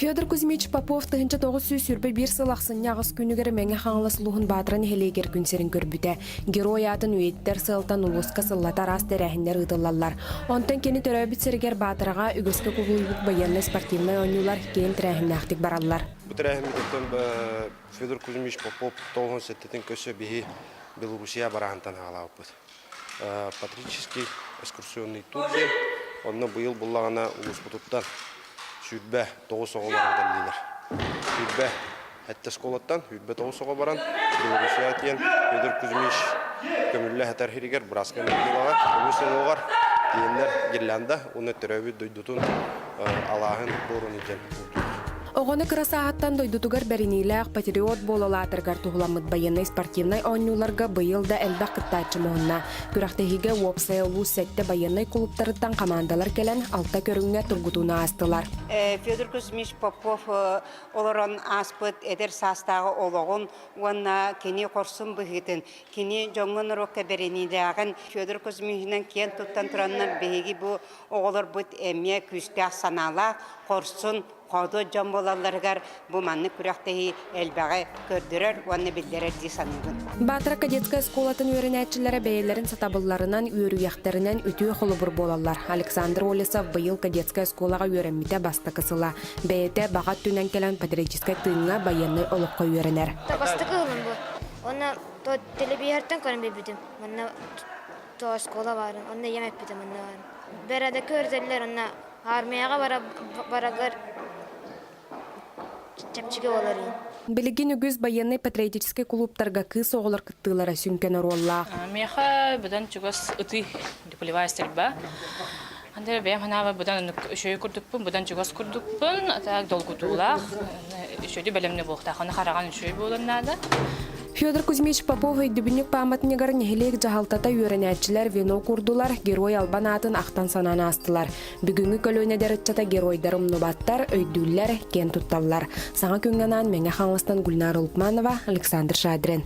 Федор Кузьмич Попов 1921 сыл ахсынньы аҕыс күнүгэр Мэҥэ Хаҥалас улууһун Баатара нэһилиэгэр күн сирин көрбүтэ. Герой аатын үйэтитэр сыалтан улууска сыллата араас тэрээһиннэр ыытыллаллар. Онтон кини төрөөбүт сиригэр Баатараҕа үгэскэ кубулуйбут байыаннай-спортивнай оонньуулар киэҥ тэрээһиннээхтик бараллар. Бу тэрээһиммититтэн Федор Кузьмич Попов тоҕуһун сэттэтин көрсө биһи Белоруссия бараһынтан аҕалаабыппыт. Патриотический экскурсионный тур диэн. Онно быйыл буллаҕына улууспутуттан 29 оҕо баран кэллилэр. 27 оскуолаттан 29 оҕо баран Белоруссия диэн Федор Кузьмич көмүллэ сытар сиригэр Братскай могилаҕа көмүс уҥуоҕар тиийэннэр гирлянда уонна төрөөбүт дойдутун алааһын буорун илдьэн уурдулар. Оҕону кыра сааһыттан дойдутугар бэриниилээх патриот буола улаатарыгар туһуламмыт байыаннай-спортивнай оонньууларга быйыл да элбэх кыттааччы муһунна. Күрэхтэһиигэ уопсайа улуус сэттэ байыаннай кулууптарыттан хамаандалар кэлэн алта көрүҥҥэ тургутууну аастылар. Федор Кузьмич Попов олорон ааспыт эдэр саастааҕы олоҕун уонна кини хорсун быһыытын, кини дьоҥҥо-норуокка бэриниилээҕин Федор Кузьмичынан киэн туттан тураннар биһиги бу оҕолорбут эмиэ күүстээх санаалаах, хорсун, хоодуот дьон буолалларыгар бу маннык күрэхтэһии элбэҕи көрдөрөр уонна биллэрэр дии саныыбын. Баатара кадетскай оскуолатын үөрэнээччилэрэ бэйэлэрин сатабылларынан, үөрүйэхтэринэн үтүө холобур буолаллар. Александр Олесов быйыл кадетскай оскуолаҕа үөрэммитэ бастакы сыла. Бэйэтэ баҕа өттүнэн кэлэн патриотическай тыыҥҥа байыаннай олоххо үөрэнэр. Бастакы ылым бу. Уонна телевизортан көрөн билбитим. Манна то оскуола баарын, онно ийэм эппитэ манна баарын. Бэрэдэккэ үөрэтэллэр, онно Армияҕа бараргар чэпчэки буолар. Билигин үгүс байыаннай-патриотическай кулууптарга кыыс оҕолор кыттыылара сүҥкэн оруоллаах. Миэхэ быдан чугас ытыы пулевая стрельба. Анда бэйэм санаабар быдан үчүгэй курдукпун, быдан чугас курдукпун, так долгутуулаах, үчүгэйдик бэлэмнэ буолуохтаах. Аны хараҕан үчүгэй буолуон наада. Федор Кузьмич Попов өйдөбүнньүк пааматынньыгар нэһилиэк дьаһалтата үөрэнээччилэр венок уурдулар, герой албан аатын ахтан-санаан аастылар. Бүгүҥҥү көлүөнэ эдэр ыччата геройдары умнубаттар, өйдүүллэр, киэн тутталлар. Саҥа күҥҥэ анаан Мэҥэ Хаҥаластан Гульнара Лукманова, Александр Шадрин.